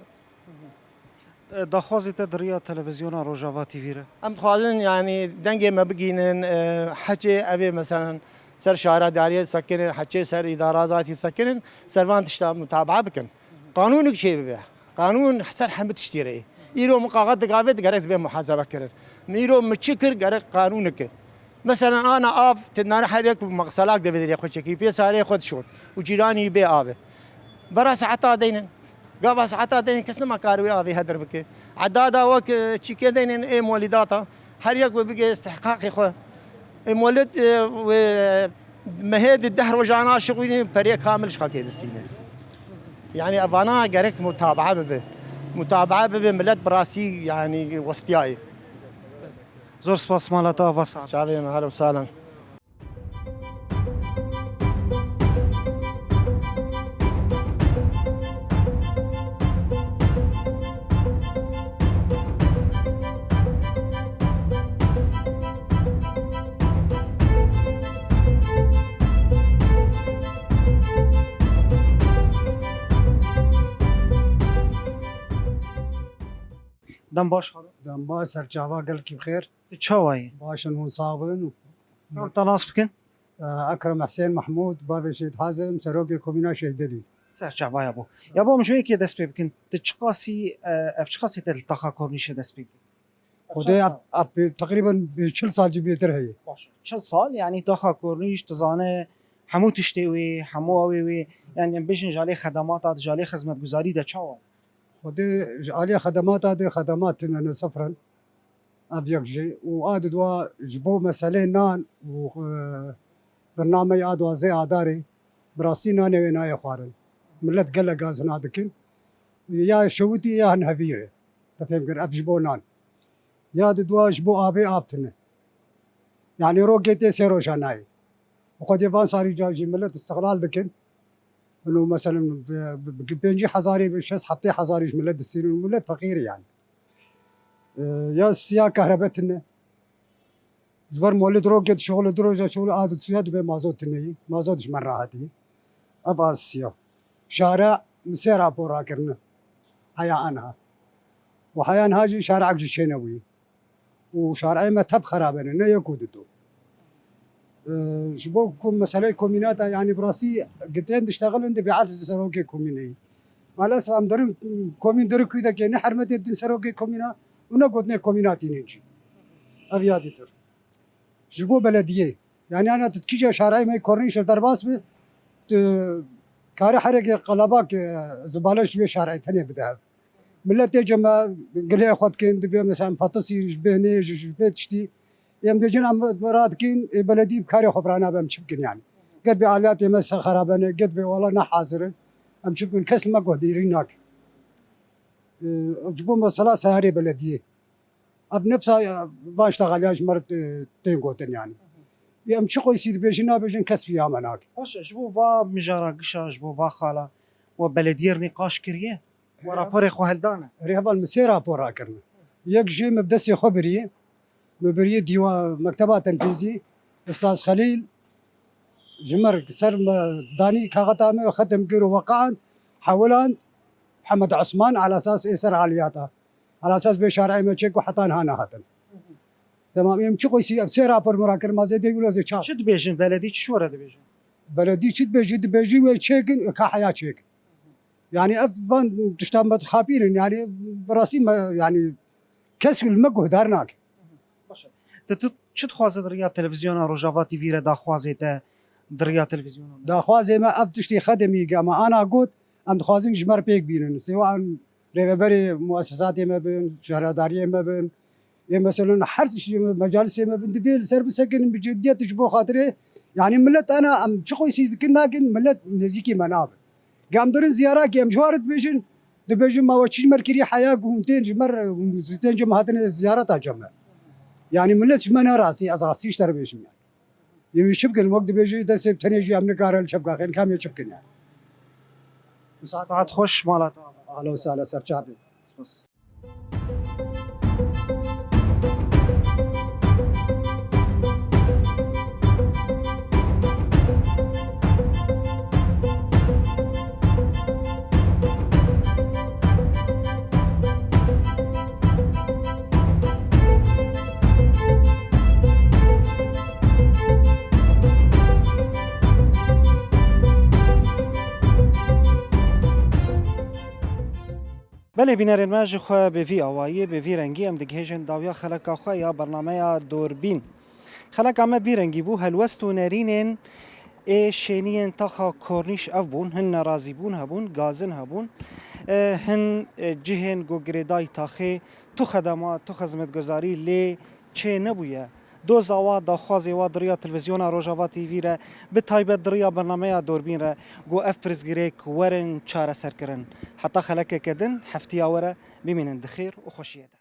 Daxwazê te di riya televizyona Rojava T V re? Em dixwazin, yani, dengê me bigînin, e, heçê ev ê, meselen, ser şaredariyê sekinin, heçê ser îdara zatî sekinin, ser van tişta mutabaa bikin. Qanûnik çê bibe. Qanûn ser hemû tiştî re ye. Îro min kaxet digavê, digerek bê muhasebe kirin. Min îro min çi kir, gerek qanûnik e. Mesela, ana av, tu nare her yek mexselak divê dilê xwe çekî, pê sarê xwe dişon û cîranî bê av e. Bera saeta deynin. Gava saeta deynin, kes nema kar wê avê hedir bike. Edada wek, e, çîkê deynin ê molîdata. Her yek wê bige istihqaqê xwe. Ê molid, e, wê mehê di deh rojana şixwînî, perê kamil ji xelkê distîne. Yani evana gerek mutabaa bibe. Mutabaa bibe, millet bi rastî, yani, westiyayê. Zor spas, mala te ava sağ. Çavê me, halo salan. Dem baş, xalo. Dem baş, serçava gelkî bi xêr. Tu çawa yî? Baş in, hûn sax bin. Em te nas bikin? Ekrem Husên Mehmûd, bavê Şehîd Hazim, serokê Komîna Şehîdelî. Serçava yabo. Yabo, em ji wê yekê dest pê bikin. Tu çiqasî, e, ev çiqasî te li taxa kornîşê dest pê kir? Xwedê ev, ev pê-, teqrîben bê çil sal jî bêtir heye. Baş. Çil sal, yani taxa kornîş, tu zane hemû tiştê wê, hemû ew ê wê, yani em bêjin ji alê xedemata, ji alê xizmetguzarî de çawa? Xwedê ji alê xedemata de xedemat tune ne sifir in. Ev yek jî. Û a didwa ji bo meselê nan û, e, birnameyê a dwazê adarê, bi rastî nanê wê nayê xwarin. Millet gelek gazina dikin. Ya şewitî ya hin hevî re. Te fêm kir, ev ji bo nan. Ya didwa ji bo avê av tune. Yani rokê tê sê roja nayê. Bi xwedê van sarî ca jî millet istiqlal dikin. Ino meselen bi, bi, bi pêncî hezarî, bi şeş heftê hezarî ji millet distînin. Millet feqîr e yani. E, ya siya kahrebe tune. Ji ber molê di rokê dişixule, du roja şixule, a di siya dibe mazot tune yî. Mazot ji me rahetî. Ev a siya. Şare min sê rapor rakirine. Heya anha. Û heya anha jî şareek jî çênebûyî. Û şareê me tep xerabe ne, ne yek û du do. Ee, ji bo ku meseleyê komînata, yani bi rastî gitên diştexilin, dibê erd serokê komîneyî. Maalesef em derin komîn derin kûdekê ne hermetê din serokê komîna û ne gotinê komîna tînin jî. Ev ya dîtir. Ji bo belediyê. Yani ana tu kîja şareê me kornîşe derbas bi, tu kare herekê qelebak, e, zibale ji wê şareê tenê bide hev. Millet tê cem me gilê xwe dikin, dibê mesela patisî ji bêhnê, ji, ji vê tiştî. Em dibêjin em radikin, ê beledî bi karê xwe birana be, em çi bikin yani. Get bê aliyatê me ser xerabe ne, get bê wala ne hazir in. Em çi bikin, kes li me guhdarî nake. Ê, ji bo mesela seyarê belediyê. Ev nefsa, e, van ştexaliya ji me re, e, tên gotin yani. Ê, em çi qoysî dibêjin, nabêjin, kes piya me nake. Baş e, ji bo va mijara gişa, ji bo va xala, we belediyê re nîqaş kiriye? We raporê xwe heldane? Rêheval, min sê rapor rakirine. Yek jê min bi destê xwe biriye. Min biriye dîwa mekteba tenfîzî. Ustaz Xelîl ji me re ser me danî kaxeta me, xetim kir û weqand, hewiland Hemed Osman, ala esas ê ser aliyata. Ala esas bê şareê me çêk û heta niha nehatin. Tamam, em çi qoysî, ev sê rapor min rakir, ma zêdê wilo zê çav. Çi dibêjin? Beledî çi şore dibêjin? Beledî çi dibêjî? Dibêjî wê çêkin, ka heya çêkin. Yani ev van tiştan me dixapînin, yani bi rastî me, yani kes li me guhdar nake. Baş e. Te tu çi dixwaze di riya televizyona Rojava T V re, daxwazê te di riya televizyona? Daxwazê me ev tiştê xedemî ge me ana got, em dixwazin ji me re pêk bînin. Sêwa em rêveberê muesesatê me bin, şehredariyê me bin, ê, meselen, her tiştî mecalisê me bin, divê li ser bisekinin, bi ciddiyet ji bo xatirê, yani millet ana em çi qoysî dikin nakin, millet nêzîkî me nabin. Ge em dirin ziyarakê, em ji war dibêjin, dibêjin ma we çi ji me re kirî heya ku hûn tên ji me re, hûn tên cem hatine ziyareta cem me. Yani millet ji me ne rastî, ez rastî ji te re bêjim yani. Yê min çi bikin? Wek dibêjî destê bi tenê jî em nikarin li çepka xêr, kam yê çi bikin ya? Saet xweş mala te. Ahla û sahla, serçavê. Spas. Belê bînerên me, ji xwe bi vî awayî, bi vî rengî em digihêjin dawiya xeleka xwe ya bernameya Dorbîn. Xeleka me bî rengî bû, helwest û nerînên ê şêniyên taxa Kornîş ev bûn, hin nerazîbûn hebûn, gazin hebûn, e, hin, e, cihên ku girêdayî taxê tu xedema, tu xizmetguzarî lê çê nebûye. Doza wa, daxwazê wa di riya Televîzyona Rojava T V re, bi taybet di riya bernameya Dorbîn re, ku ev pirsgirêk werin çareserkirin. Heta xelekeke din, heftiya we re bimînin di xêr û xweşiyê de.